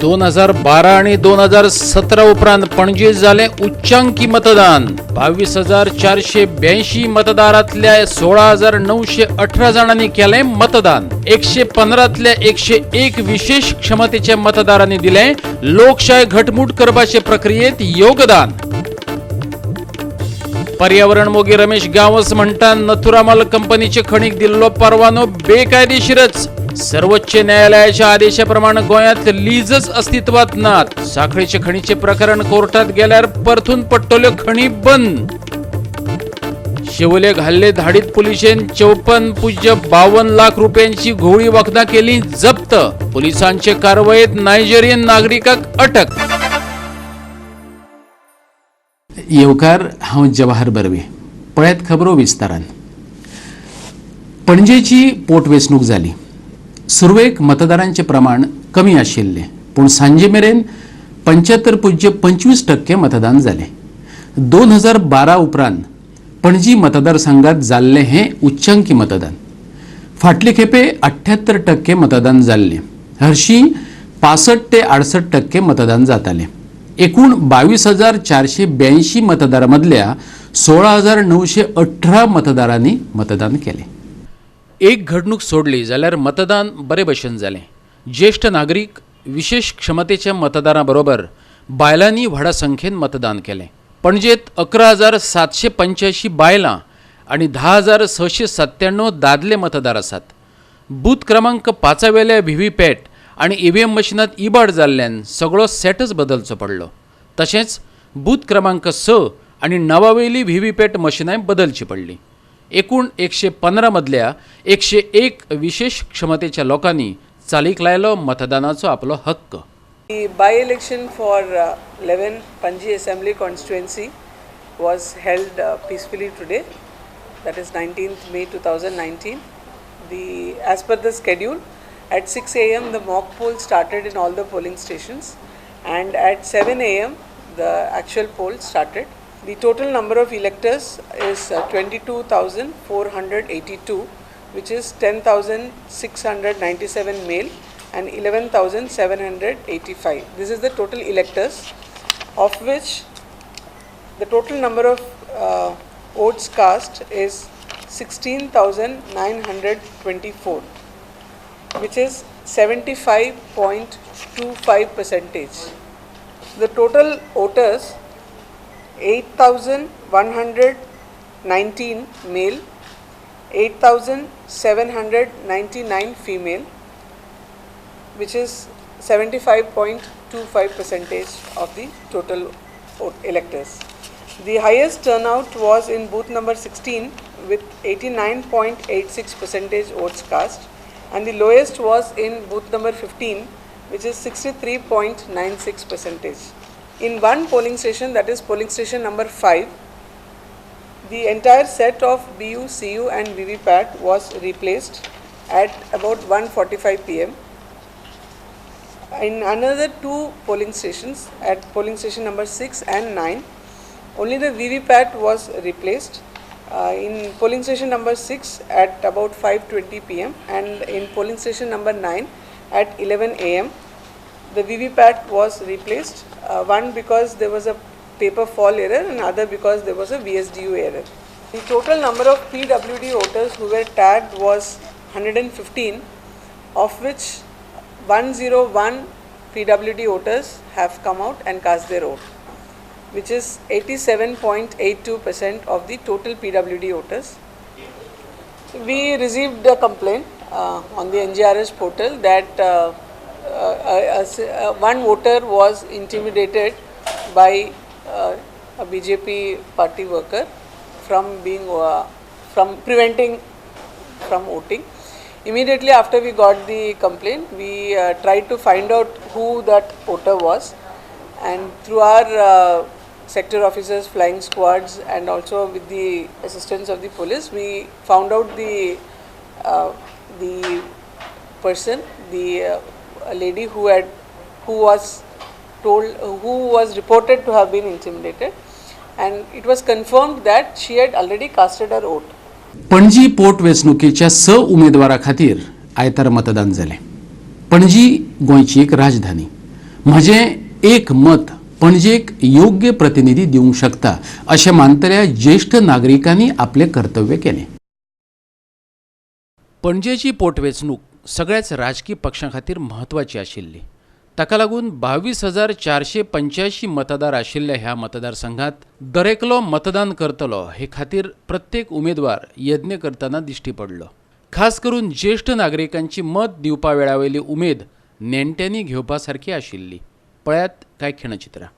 2012 आनी 2017 उपरांत पणजे जालें उच्चांकी मतदान. 22,482 मतदारांतल्या 16,918 जाणांनी केलें मतदान. 115तल्या 101 विशेष क्षमतेच्या मतदारांनी दिलें लोकशाय घटमूट करपाचे प्रक्रियेत योगदान. पर्यावरण मोगी रमेश गांवस म्हणटा, नथुरामल कंपनीचे खणीक दिल्लो परवानो बेकायदेशीरच. सर्वोच्च न्यायालयाच्या आदेशाप्रमाणे गोंयांत लीजच अस्तित्वात नात. साखळीचे खणीचे प्रकरण कोर्टात गेल्यार परतून पडटल्यो खणी बंद. शिवले घाल्ले धाडीत पुलिशेन 54.52 लाख रुपयांची घोळी वखदां केली जप्त. पोलिसांचे कारवायेत नायजेरियन नागरिकाक अटक. येवकार, हांव जवाहर बर्वे. पळयात खबरो विस्तारान. पणजेची पोटवेंचणूक जाली. सुरवेक मतदारांचें प्रमाण कमी आशिल्लें, पूण सांजे मेरेन 75.25% मतदान जालें. 2012 उपरांत पणजी मतदारसंघात जाल्लें हें उच्चांकी मतदान. फाटले खेपे 78% मतदान जाल्लें. हरशीं 65 ते 68% मतदान जातालें. एकूण 22,482 मतदारां मदल्या 16,918 मतदारांनी मतदान केलें. एक घडणूक सोडली जाल्यार मतदान बरे भशेन जालें. ज्येश्ठ नागरीक, विशेष क्षमतेच्या मतदारां बरोबर बायलांनी व्हडा संख्येन मतदान केलें. पणजेत 11,785 बायलां आनी 10,697 दादले मतदार आसात. बूथ क्रमांक 5 वेल्या व्ही व्ही पॅट आनी ईव्हीएम मशिनांत इबाड जाल्ल्यान सगळो सेटच बदलचो पडलो. तशेंच बूथ क्रमांक 6 आनी 9 वयली व्ही व्ही पॅट मशिनांय बदलची पडली. एकूण 115 मदल्या 101 विशेष क्षमतेच्या लोकांनी चालीक लायलो मतदानाचो आपलो हक्क. The by-election for 11 Panji Assembly constituency was held peacefully today, that is 19th May 2019. As per the schedule, at 6 a.m. the mock poll started in all the polling stations, and at 7 a.m. the actual poll started. The total number of electors is 22,482, which is 10,697 male and 11,785. This is the total electors, of which the total number of votes cast is 16,924, which is 75.25 percentage. The total voters 8,119 male, 8,799 female, which is 75.25 percentage of the total electors. The highest turnout was in booth number 16 with 89.86 percentage votes cast, and the lowest was in booth number 15, which is 63.96 percentage. In one polling station, that is polling station number 5, the entire set of BU, CU and VVPAT was replaced at about 1:45 pm. In another two polling stations, at polling station number 6 and 9, only the VVPAT was replaced. In polling station number 6 at about 5:20 pm and in polling station number 9 at 11 am, the VVPAT was replaced. One because there was a paper fall error and other because there was a VSDU error. The total number of PWD voters who were tagged was 115, of which 101 PWD voters have come out and cast their vote, which is 87.82% of the total PWD voters. We received a complaint on the NGRS portal that one voter was intimidated by a BJP party worker from preventing from voting. Immediately after we got the complaint, we tried to find out who that voter was, and through our sector officers, flying squads, and also with the assistance of the police, we found out the person, the lady who was told, who was reported to have been intimidated, and it was confirmed that she had already casted her vote. Panaji पोट वेंचणुकेच्या स उमेदवारा खातीर आयतार मतदान जालें. पणजी गोंयची एक राजधानी. म्हजें एक मत पणजेक योग्य प्रतिनिधी दिवंक शकता अशें मानतल्या ज्येश्ठ नागरिकांनी आपलें कर्तव्य केलें. पणजेची पोटवेंचणूक सगळ्याच राजकी पक्षां खातीर म्हत्वाची आशिल्ली. ताका लागून 22,485 मतदार आशिल्ल्या ह्या मतदारसंघात दरेकलो मतदान करतलो हे खातीर प्रत्येक उमेदवार यत्न करतना दिश्टी पडलो. खास करून ज्येश्ठ नागरिकांची मत दिवपा वेळावेली उमेद नेण्ट्यांनी घेवपा सारकी आशिल्ली. पळयात कांय खिणचित्रां.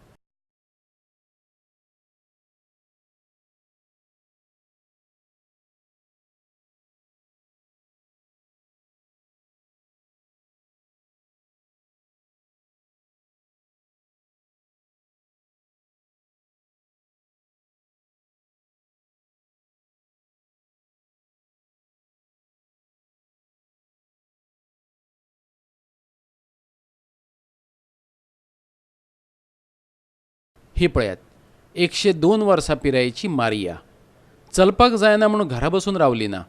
ही पळयात 102 वर्सां पिरायेची मारिया चलपाक जायना म्हणून घरा बसून रावली ना.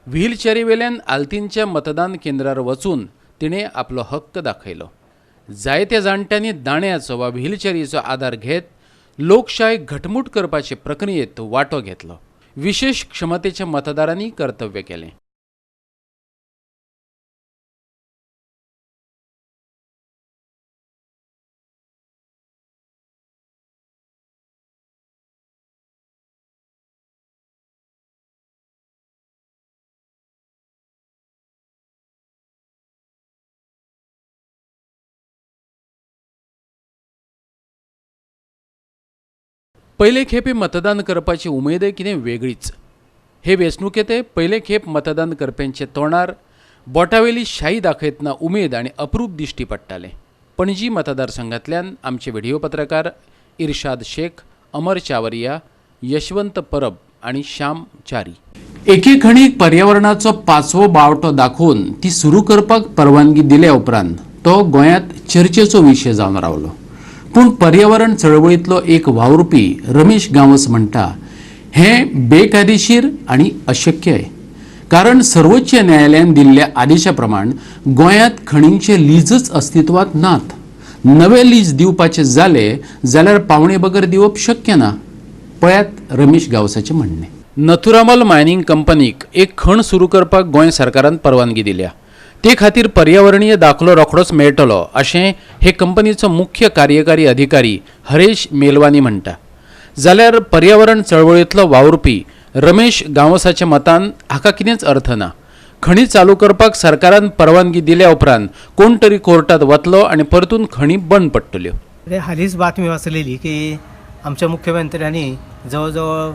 व्हीलचेरीवेल्यान आल्तीनच्या मतदान केंद्रार वचून तिणें आपलो हक्क दाखयलो. जायत्या जाणट्यांनी दाण्याचो वा व्हीलचेरीचो आदार घेत लोकशाय घटमूट करपाचे प्रक्रियेंत वांटो घेतलो. विशेष क्षमतेच्या मतदारांनी कर्तव्य केलें. पयले खेपे मतदान करपाची उमेदय कितें वेगळीच. हे वेंचणुकेंत पयले खेप मतदान करप्यांचे तोंडार बोटावेली शाई दाखयतना उमेद आनी अप्रूप दिश्टी पडटालें. पणजी मतदारसंघांतल्यान आमचे व्हिडिओ पत्रकार इर्शाद शेख, अमर चावरिया, यशवंत परब आनी श्याम च्यारी. एके खणीक पर्यावरणाचो पाचवो बावटो दाखोवन ती सुरू करपाक परवानगी दिल्या उपरांत तो गोंयांत चर्चेचो विशय जावन रावलो. पूण पर्यावरण चळवळींतलो एक वावुरपी रमेश गांवस म्हणटा, हें बेकायदेशीर आनी अशक्य आहे. कारण सर्वोच्च न्यायालयान दिल्ल्या आदेशा प्रमाण गोंयांत खणींचे लीजच अस्तित्वांत नात. नवे लीज दिवपाचे जाले जाल्यार पावणे बगर दिवप शक्य ना. पळयात रमेश गांवसाचें म्हणणें. नथुरामल मायनिंग कंपनीक एक खण सुरू करपाक गोंय सरकारान परवानगी दिल्या. ते खातीर पर्यावरणीय दाखलो रोखडोच मेळटलो अशें हे कंपनीचो मुख्य कार्यकारी अधिकारी हरेश मेलवानी म्हणटा. जाल्यार पर्यावरण चळवळींतलो वावुरपी रमेश गांवसाच्या मतान हाका कितेंच अर्थ ना. खणी चालू करपाक सरकारान परवानगी दिल्या उपरांत कोण तरी कोर्टात वतलो आनी परतून खणी बंद पडटल्यो. हालींच बातमी वाचलेली की आमच्या मुख्यमंत्र्यांनी जवळ जवळ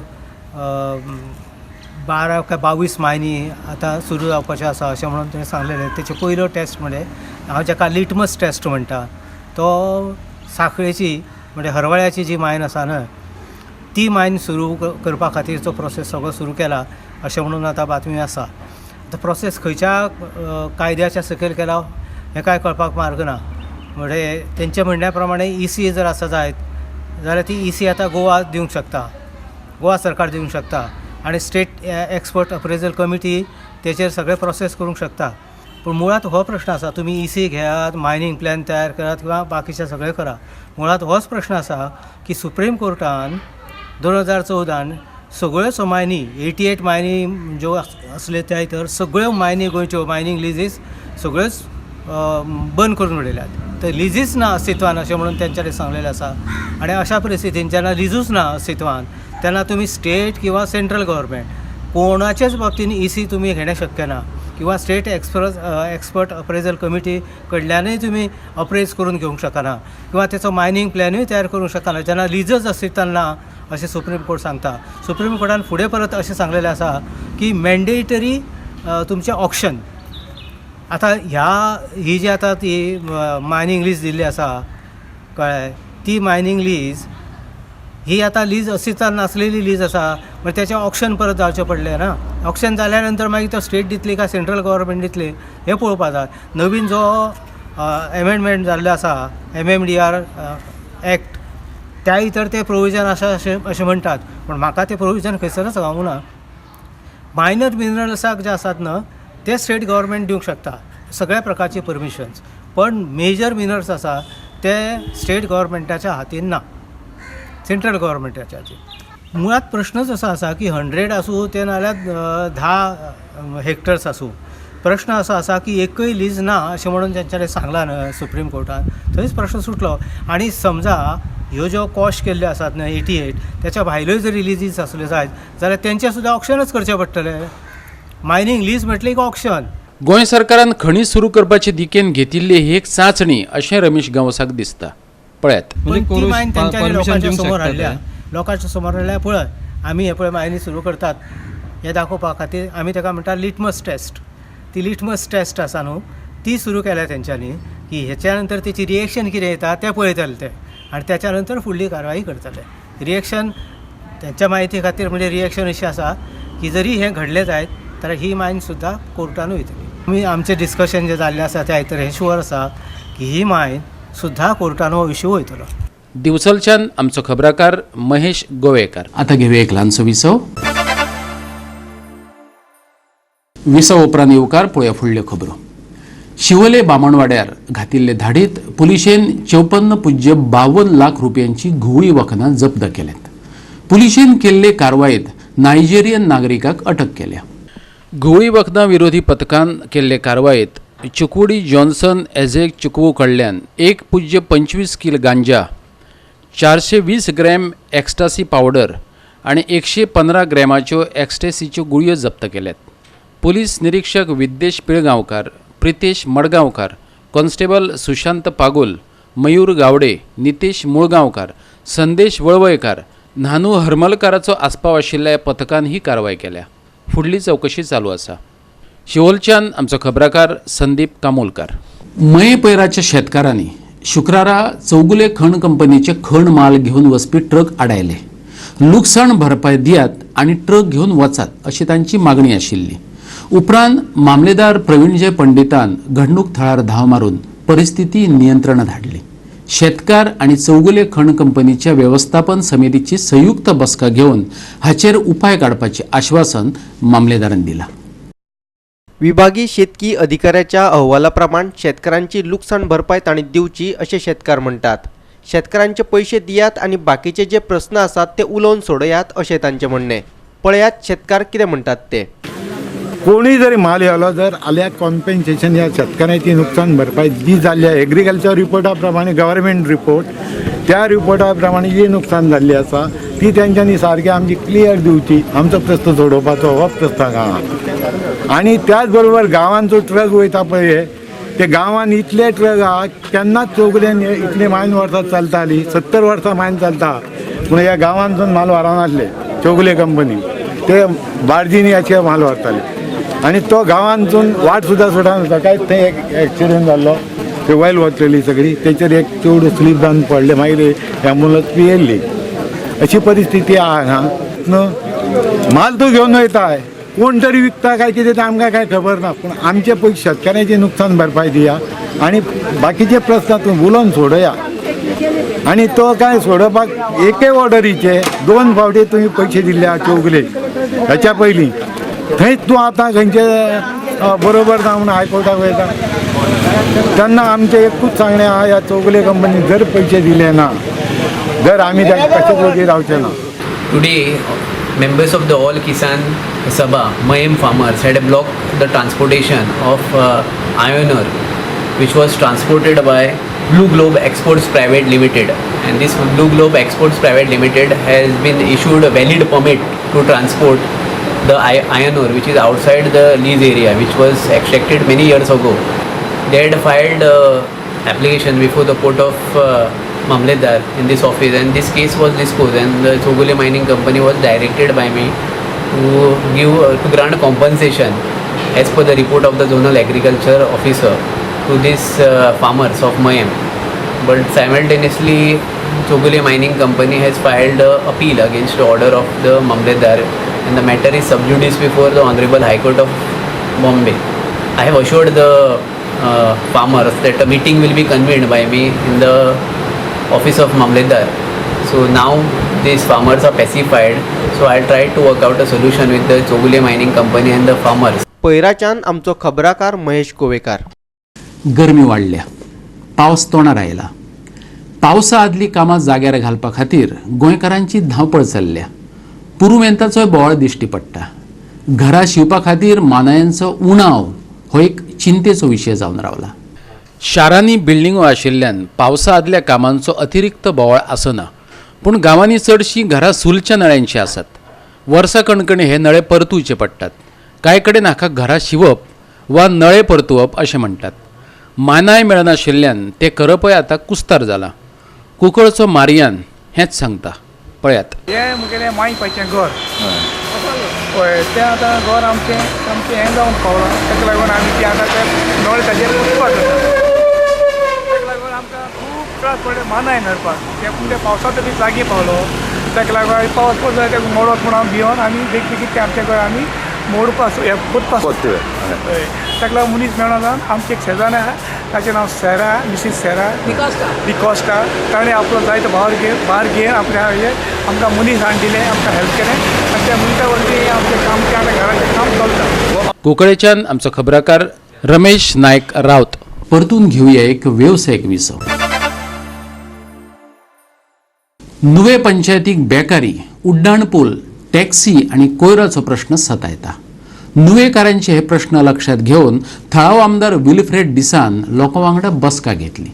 12 काय 22 मायनी आतां सुरू जावपाच्यो आसा अशें म्हणून ताणें सांगलेलें. तेचे पयलो टेस्ट म्हणजे हांव जाका लिटमस टेस्ट म्हणटा तो साखळेची म्हणजे हरवळ्याची जी मायन आसा न्हय ती मायन सुरू करपा खातीरचो प्रोसेस सगळो सुरू केला अशें म्हणून आतां बातमी आसा. आतां प्रोसेस खंयच्या कायद्याच्या सकयल केला हें कांय कळपाक मार्ग ना. म्हणजे तेंच्या म्हणण्या प्रमाणे ई सी जर आसा जायत जाल्यार ती ई सी आतां गोवा दिवंक शकता, गोवा सरकार दिवंक शकता आनी स्टेट एक्सपर्ट अप्रेजल कमिटी तेचेर सगळे प्रोसेस करूंक शकता. पूण मुळांत हो प्रश्न आसा, तुमी ई सी घेयात, मायनींग प्लॅन तयार करात किंवा बाकीचे सगळे करा, मुळांत होच प्रश्न आसा की सुप्रीम कोर्टान 2014 सगळ्योच मायनी 88 मायनी ज्यो आसल्यो त्या भितर सगळ्यो मायनी गोंयच्यो मायनींग लिजीस सगळ्योच बंद करून उडयल्यात. तर लिजीच ना अस्तित्वान अशें म्हणून तेंच्यांनी सांगलेलें आसा. आनी अशा परिस्थितीन जेन्ना लिजूच ना अस्तित्वान तेन्ना तुमी स्टेट किंवा सेंट्रल गव्हर्मेंट कोणाच्याच बाबतीन ई सी तुमी घेणें शक्य ना किंवा स्टेट एक्सपर्ट अप्रेजल कमिटी कडल्यानूय तुमी अप्रेज करून घेवंक शकना किंवा तेचो मायनींग प्लॅनूय तयार करूंक शकना जेन्ना लिजच अस्तित्वान ना अशें सुप्रीम कोर्ट सांगता. सुप्रीम कोर्टान फुडें परत अशें सांगलेलें आसा की मॅन्डेटरी तुमचें ऑक्शन. आतां ह्या ही जी आतां ती मायनींग लीज दिल्ली आसा कळ्ळें ती मायनींग लीज ही आतां लीज अस्तित्वान नासलेली लीज आसा मागीर तेचें ऑक्शन परत जावचें पडलें ना. ऑक्शन जाल्या नंतर मागीर तो स्टेट दितली काय सेंट्रल गव्हर्मेंट दितली हें पळोवपा जाय. नवीन जो एमेंडमेंट जाल्लो आसा MMDR act त्या भितर तें प्रोविजन आसा अशें अशें म्हणटात पूण म्हाका तें प्रोविजन खंयसरच गावूंक ना. मायनर मिनरल्साक जे आसात न्हय ते स्टेट गव्हर्मेंट दिवंक शकता सगळ्या प्रकारची परमिशन्स, पण मेजर मिनरल्स आसा ते स्टेट गव्हर्मेंटाच्या हातीन ना, सेंट्रल गव्हर्मेंटाच्या हातीन. मुळात प्रश्नच असो आसा की 100 आसूं ते नाजाल्यार 10 हेक्टर्स आसूं, प्रश्न असो आसा की एकय लीज ना अशें म्हणून तेंच्यांनी सांगलां न्हय सुप्रीम कोर्टान, थंयच प्रश्न सुटलो. आनी समजा ह्यो ज्यो कॉश केल्ल्यो आसात न्हय 88 तेच्या भायल्यो जरी लिजीस आसल्यो जायत जाल्यार तेंचें सुद्दां ऑक्शनच करचें पडटलें. मायनींग लीज म्हटलें एक ऑक्शन. गोंय सरकारान खणी सुरू करपाचे दिकेन घेतिल्ली ही एक चांचणी अशें रमेश गांवसाक दिसता. पळयात. पण ती मायन तेंच्यांनी परमिशन लोकांच्या दिवंक समोर शकता हाडल्या, ते. लोकांच्या समोर हाडल्या, पळय आमी हे पळय मायनी सुरू करतात हें दाखोवपा खातीर आमी ताका म्हणटा लिटमस टेस्ट. ती लिटमस टेस्ट आसा न्हू, ती सुरू केल्या तेंच्यांनी की हेच्या नंतर तेची रिएक्शन कितें येता तें पळयतले ते आनी त्याच्या नंतर फुडली कारवाई करतले. रिएक्शन तेंच्या म्हायती खातीर म्हणजे रिएक्शन अशी आसा की जरी हें घडलें जायत जाल्यार ही मायन सुद्दां कोर्टान वयतली. आमी आमचें डिस्कशन जें जाल्लें आसा त्या भितर हें शुअर आसा की ही मायन सुद्दां कोर्टान हो इशू वयतलो. दिवचलच्यान आमचो खबराकार महेश गोवेकार. आता घेवया एक ल्हानसो विसव. विसव उपरांत येवकार. पळोवया फुडल्यो खबरो. शिवोले बामणवाड्यार घातिल्ले धाडीत पुलिशेन 54.52 लाख रुपयांची घुंवळी वखदां जप्त केल्यात. पुलिशेन केल्ले कारवायेत नायजेरियन नागरिकाक अटक केल्या. घुंवळी वखदां विरोधी पथकान केल्ले कारवायेत चिकुडी जॉन्सन एझेक चिकवू कडल्यान 1.25 कील गांजा, 420 ग्रॅम एक्स्टासी पावडर आनी 115 ग्रॅमाच्यो एक्स्टेसीच्यो गुळयो जप्त केल्यात. पुलीस निरीक्षक विद्येश पिळगांवकार, प्रितेश मडगांवकार, कॉन्स्टेबल सुशांत पागुल, मयूर गावडे, नितेश मुळगांवकार, संदेश वळवयकार, न्हानू हरमलकाराचो आस्पाव आशिल्ल्या ह्या पथकान ही कारवाय केल्या. फुडली चवकशी चालू आसा. शिवोलच्यान आमचो खबराकार संदीप कामोलकार. मये पैराच्या शेतकारांनी शुक्रारा चौगुले खण कंपनीचे खण माल घेवन वचपी ट्रक आडायले. लुकसाण भरपाय दियात आनी ट्रक घेवन वचात अशी तांची मागणी आशिल्ली. उपरांत मामलेदार प्रवीणजय पंडितान घडणूक थळार धांव मारून परिस्थिती नियंत्रणात हाडली. शेतकार आनी चौगुले खण कंपनीच्या वेवस्थापन समितीची संयुक्त बसका घेवन हाचेर उपाय काडपाचें आश्वासन मामलेदारान दिलां. विभागीय शेतकी अधिकाऱ्याच्या अहवाला प्रमाण शेतकारांची लुकसाण भरपाय तांणी दिवची अशें शेतकार म्हणटात. शेतकारांचे पयशे दियात आनी बाकीचे जे प्रस्न आसात ते उलोवन सोडयात अशें तांचें म्हणणें. पळयात शेतकार कितें म्हणटात ते. कोणूय जरी म्हाल येलो जर जाल्यार कॉम्पेन्सेशन ह्या शेतकारांची नुकसान भरपाय जी जाल्ली आहा एग्रीकल्चर रिपोर्टा प्रमाणे, गव्हर्मेंट रिपोर्ट, त्या रिपोर्टा प्रमाणे जी नुकसान जाल्ली आसा ती तेंच्यांनी सारकी आमची क्लियर दिवची. आमचो प्रस्न सोडोवपाचो हो प्रस्न आहा. आनी त्याच बरोबर गांवांचो ट्रक वयता पळय, ते गांवान इतले ट्रक आहा, केन्नाच चौगुल्यान इतली मायन वर्सां चलताली, 70 वर्सां मायन चलता, पूण ह्या गांवांतसून म्हाल व्हरनासले चौगुले कंपनी, ते बार्जींनी अशे म्हाल व्हरताले आनी तो गांवांतसून वाट सुद्दां सुटाना. काय थंय एक एक्सिडंट जाल्लो, ते वयल वतलेली सगळी, तेचेर एक चेडूं स्लीप जावन पडलें, मागीर एम्बुलन्स बी येयल्ली. अशी परिस्थिती आहा हांगा. म्हाल तूं घेवन वयताय, कोण तरी विकता काय कितें तें आमकां कांय खबर ना, पूण आमचे पयशे शेतकारांचे नुकसान भरपाय दिया आनी बाकीचे प्रस्न तूं उलोवन सोडया. आनी तो काय सोडोवपाक एके ऑर्डरीचे 2 फावटी तुवें पयशे दिल्ले आहा चौगुले हेच्या पयलीं, थंयच तूं आतां खंयचे बरोबर ना म्हणून हायकोर्टाक वयता. तेन्ना आमचें एकूच सांगणें आहा, ह्या चौगुले कंपनीन जर पयशे दिले ना जर आमी तांकां कशेंच वगी रावचे ना. Today, members of the All Kisan Sabha, Mayem farmers had blocked the transportation of iron ore, which was transported by Blue Globe Exports Private Limited. And this Blue Globe Exports Private Limited has been issued a valid permit to transport the iron ore, which is outside the lease area, which was extracted many years ago. They had filed application before the court of Mamledar in this office, and this case was disposed, and the Chowgule Mining Company was directed by me to give to grant compensation as per the report of the zonal agriculture officer to these farmers of Mayem. But simultaneously, Chowgule Mining Company has filed appeal against the order of the Mamledar, and the matter is sub judice before the Honorable High Court of Bombay. I have assured the farmers that a meeting will be convened by me in the office of Mamledar. So now these farmers are pacified. So I try to work out a solution with the Chowgule Mining Company and the farmers. पैराच्यान आमचो खबराकार महेश गोवेकार. गरमी वाडल्या, पावस तोंडार आयला. पावसा आदली कामां जाग्यार घालपा खातीर गोंयकारांची धांवपळ चल्ल्या. पुरुमेंताचोय बोवाळ दिश्टी पडटा. घरां शिंवपा खातीर मानायांचो उणाव हो एक चिंतेचो विशय जावन रावला. शारांनी बिल्डिंगो आशिल्ल्यान पावसा आदल्या कामांचो अतिरिक्त बोवाळ आसना, पूण गांवांनी चडशीं घरां सुलच्या नळ्यांचीं आसात. वर्सा कणकणी हे नळे परतुवचे पडटात. कांय कडेन हाका घरां शिंवप वा नळे परतुवप अशें म्हणटात. मानाय मेळनाशिल्ल्यान तें करपय आतां कुस्तार जालां. कुंकळचो मारियान हेंच सांगता, पळयात. हें मुगेलें माय पायचें घर, पळय तें आतां घर आमचें सामकें हें जावन पावलां. ताका लागून आमी तें आतां तें नळ ताजेर पुसपाक जाता. ताका लागून आमकां खूब त्रास पडले मानाय मेळपाक. तें पूण तें पावसाचो दीस लागीं पावलो, ताका लागून आमी पावस पडलो जाल्यार तें मोडत म्हूण आमी भियोन आमी बेगीन तें आमचें घर आमी मोडपाक पुतपाक हय. ताका लागून मनीस मेळना जावन आमचें एक शेजान्न आहा, ताचें नांव सेरा, मिसीस सेरा डिकॉस्टा. ताणें आपलो जायतो भार घेवन आपल्या हें आमकां मनीस हाडून दिलें, आमकां हेल्प केलें आनी त्या मनशा वरवीं आमचें काम तें आतां घराचें काम चलता. कुंकळेच्यान आमचो खबराकार रमेश नायक रावत. परतून घेवया एक वेवसायीक विसव. नुवे पंचायतीक बेकारी, उड्डाण पूल, टॅक्सी आनी कोयराचो प्रश्न सतायता. नुवेकारांचे हे प्रश्न लक्षात घेवन थळावो आमदार विल्फ्रेड डिसान लोकां वांगडा बसका घेतली.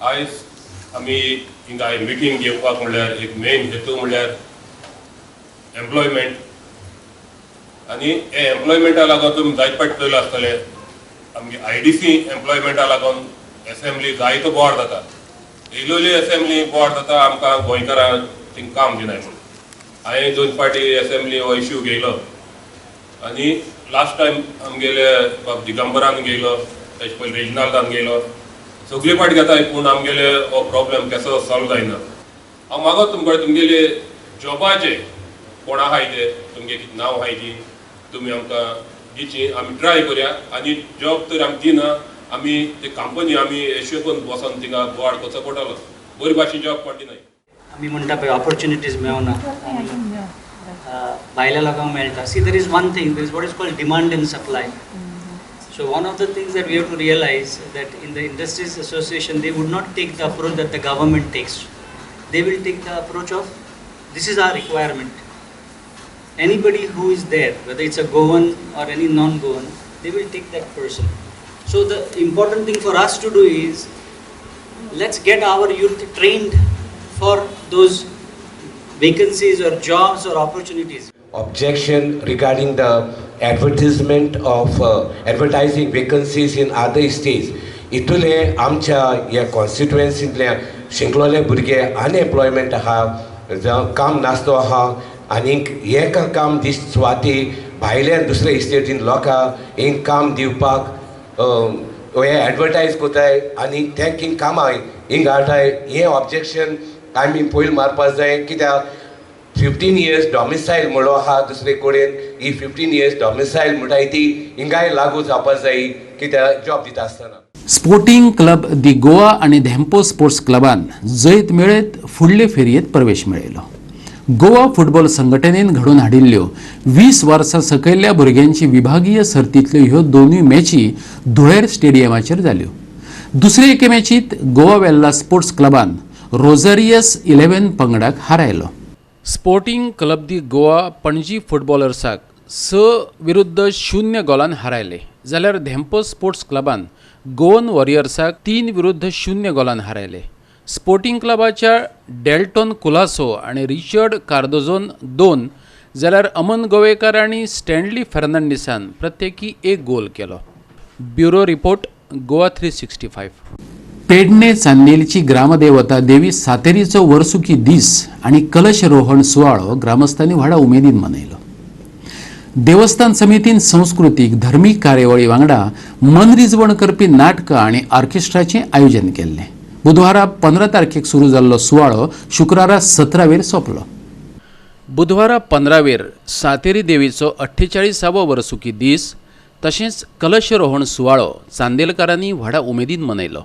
आयज आमी हिंगा मिटींग घेवपाक म्हणल्यार एक मेन हेतू म्हणल्यार एम्प्लॉयमेंट. आनी हे एम्प्लॉयमेंटा लागून तुमी जायते फावट पळयलां आसतलें, आमगे IDC एम्प्लॉयमेंटा लागून एसेंब्ली जायतो बोवाळ जाता. रेगुलरली एसेंब्ली बोवाळ जाता, आमकां गोंयकारांक थिंग काम दिनाय म्हणून. हांवें 2 फावटी एसेंब्ली हो इश्यू घेयलो आनी लास्ट टायम आमगेले बाब दिगंबरान घेयलो, तेजे पयलीं रेजिनाल्दान घेयलो. सगळे फावट घेताय पूण आमगेले हो प्रॉब्लेम कसो सॉल्व जायना. हांव मागत तुमकां तुमगेले जॉबाचे कोण आहाय ते तुमगे कितें नांव आहाय ती तुमी आमकां दिची, आमी ट्राय करया. आनी जॉब तर आमी दिना, आमी ते कंपनी आमी एश्यो करून बसोन तिका बोवाळ करचो पडटलो. बरी भाशेन जॉब कोण दिनाय. आमी म्हणटा पळय ऑपॉर्च्युनिटीज मेळना, भायल्या लोकांक मेळटा. See there is one thing, there is what is called demand and supply. So one of the things that we have to realize that in the industries association they would not take the approach that the government takes. They will take the approach of this is our requirement. Anybody who is there, whether it's a Goan or any non-Goan, they will take that person. So the important thing for us to do is let's get our youth trained for those vacancies or jobs or opportunities. Objection regarding the advertisement of advertising vacancies in other states. इतुले आमच्या ह्या कॉन्स्टिट्युएन्सींतल्या शिकलोले भुरगे unemployment आहा, जावं काम नासतो आहा आनीक एक काम दीस सुवाती भायल्यान दुसऱ्या स्टेटीन लोकांक हिंग काम दिवपाक हे एडवर्टायज कोताय आनी ते हिंग कामां हिंग हाडटाय. हें ऑब्जेक्शन आमी पयलीं मारपाक जाय, कित्याक 15 years domicile म्हणलो आहा दुसरे कडेन, ही 15 years domicile म्हणटाय ती हिंगाय लागू जावपाक जाय कित्याक जॉब दिता आसतना. स्पोर्टिंग क्लब दी गोवा आनी धेंपो स्पोर्ट्स क्लबान जैत मेळयत फुडले फेरयेंत प्रवेश मेळयलो. गोवा फुटबॉल संघटनेन घडोवन हाडिल्ल्यो 20 वर्सां सकयल्ल्या भुरग्यांची विभागीय सर्तींतल्यो ह्यो दोनूय मॅची धुळेर स्टेडियमाचेर जाल्यो. दुसरे एके मॅचींत गोवा वेल्ला स्पोर्ट्स क्लबान रोजारियस 11 पंगडाक हारायलो. स्पोर्टिंग क्लब दी गोवा पणजी फुटबॉलर्साक 6-0 गोलान हारायले, जाल्यार धेंपो स्पोर्ट्स क्लबान गोवन वॉरियर्साक 3-0 गोलान हारायले. स्पोर्टिंग क्लबाच्या डेल्टॉन कुलासो आनी रिचर्ड कार्दोजोन 2, जाल्यार अमन गोवेकर आनी स्टॅनली फर्नांडीसान प्रत्येकी 1 गोल केलो. Bureau report, Goa 365. Pedne चांदेलची ग्रामदेवता देवी सातेरीचो वर्सुकी दीस आनी कलशरोहण सुवाळो ग्रामस्थांनी व्हडा उमेदीन मनयलो. देवस्थान समितीन संस्कृतीक धर्मीक कार्यावळी वांगडा मनरिजवण करपी नाटकां आनी ऑर्केस्ट्राचें आयोजन केल्लें. बुधवारा 15 तारखेक सुरू जाल्लो सुवाळो शुक्रारा 17 वेर सोंपलो. बुधवारा 15 वेर सातेरी देवीचो 48वो वर्सुकी दीस तशेंच कलशरोहण सुवाळो चांदेलकारांनी व्हडा उमेदीन मनयलो.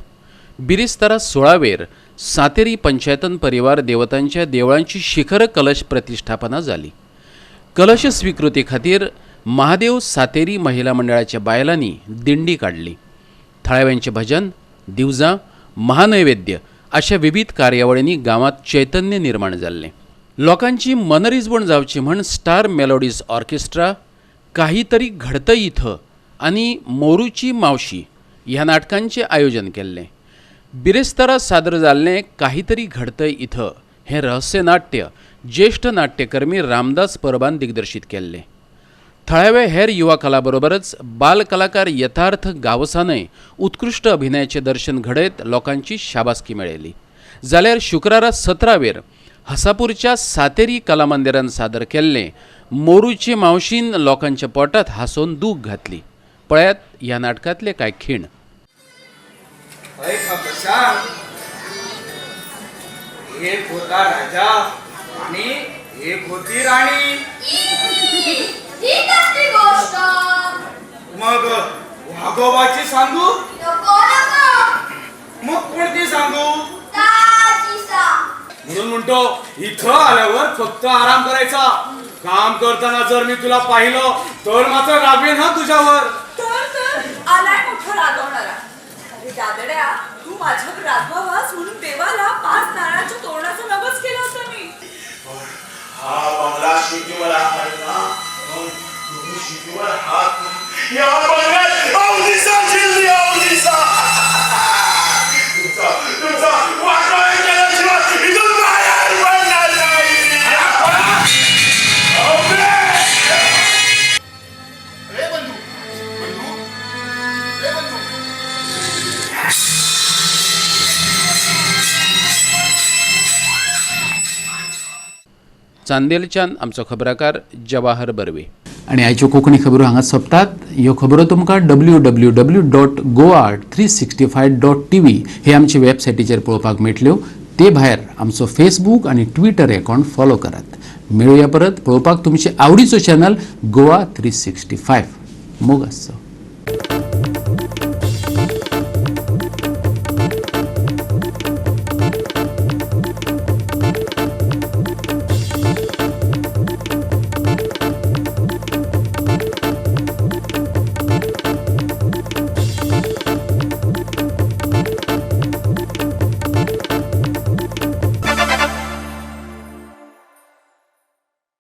बिरेस्तारा 16 वेर सातेरी पंचायतन परिवार देवतांच्या देवळांची शिखर कलश प्रतिष्ठापना जाली. कलश स्वीकृती खातीर महादेव सातेरी महिला मंडळाच्या बायलांनी दिंडी काडली. थळाव्यांचें भजन, दिवजां, महानैवेद्य अशा विविध कार्यावळींनी गांवांत चैतन्य निर्माण जाल्लें. लोकांची मनरिजवण जावची म्हण स्टार मेलोडीज ऑर्केस्ट्रा, काहीतरी घडतं इथं आनी मोरूची मावशी ह्या नाटकांचें आयोजन केल्लें. बिरेस्तारा सादर जाल्लें काहीतरी घडतंय इथं हें रहस्य नाट्य ज्येश्ठ नाट्यकर्मी रामदास परबान दिग्दर्शीत केल्लें. थळाव्या हेर युवा कलाबरोबरच बाल कलाकार यथार्थ गांवसानय उत्कृश्ट अभिनयाचें दर्शन घडयत लोकांची शाबासकी मेळयली. जाल्यार शुक्रारा 17 वेर हसापूरच्या सातेरी कला मंदिरान सादर केल्लें मोरूची मावशीन लोकांच्या पोटात हांसोवन दूख घातली. पळयात ह्या नाटकांतले कांय खीण. एक होता राजा आणि एक होती राणी. गोष्ट मग वाघोबाची सांगू? नको नको. मग कोणती सांगू? ताजी. म्हणून म्हणतो, इथं आल्यावर फक्त आराम करायचा. काम करताना जर मी तुला पाहिलं तर मात्र रागवेन हा तुझ्यावर. तर तर आलाय मोठा रागवणारा. अरे दादड्या, तू माझ्यावर रागवावास म्हणून देवाला 5 नारळाच्या तोरणाचा नवस केला होता मी. हा बंगला शेतीवर आहे ना, मग तुम्ही शेतीवर हात या बंगल्यात अवदिसा जिल्ली अवदिसा. तुमचा तुमचा वाटोळं केल्याशिवाय इथून बाहेर पडणार नाही. रे बंधू, बंधू, रे बंधू. चांदेलच्यान आमचो खबराकार जवाहर बर्वे. आनी आयच्यो कोंकणी खबरो हांगा सोंपतात. ह्यो खबरो तुमकां www.goa365.tv हे आमचे वेबसायटीचेर पळोवपाक मेळटल्यो. ते भायर आमचो फेसबूक आनी ट्विटर अकावंट फॉलो करात. मेळुया परत पळोवपाक तुमचे आवडीचो चॅनल गोवा 365. मोग आसचो.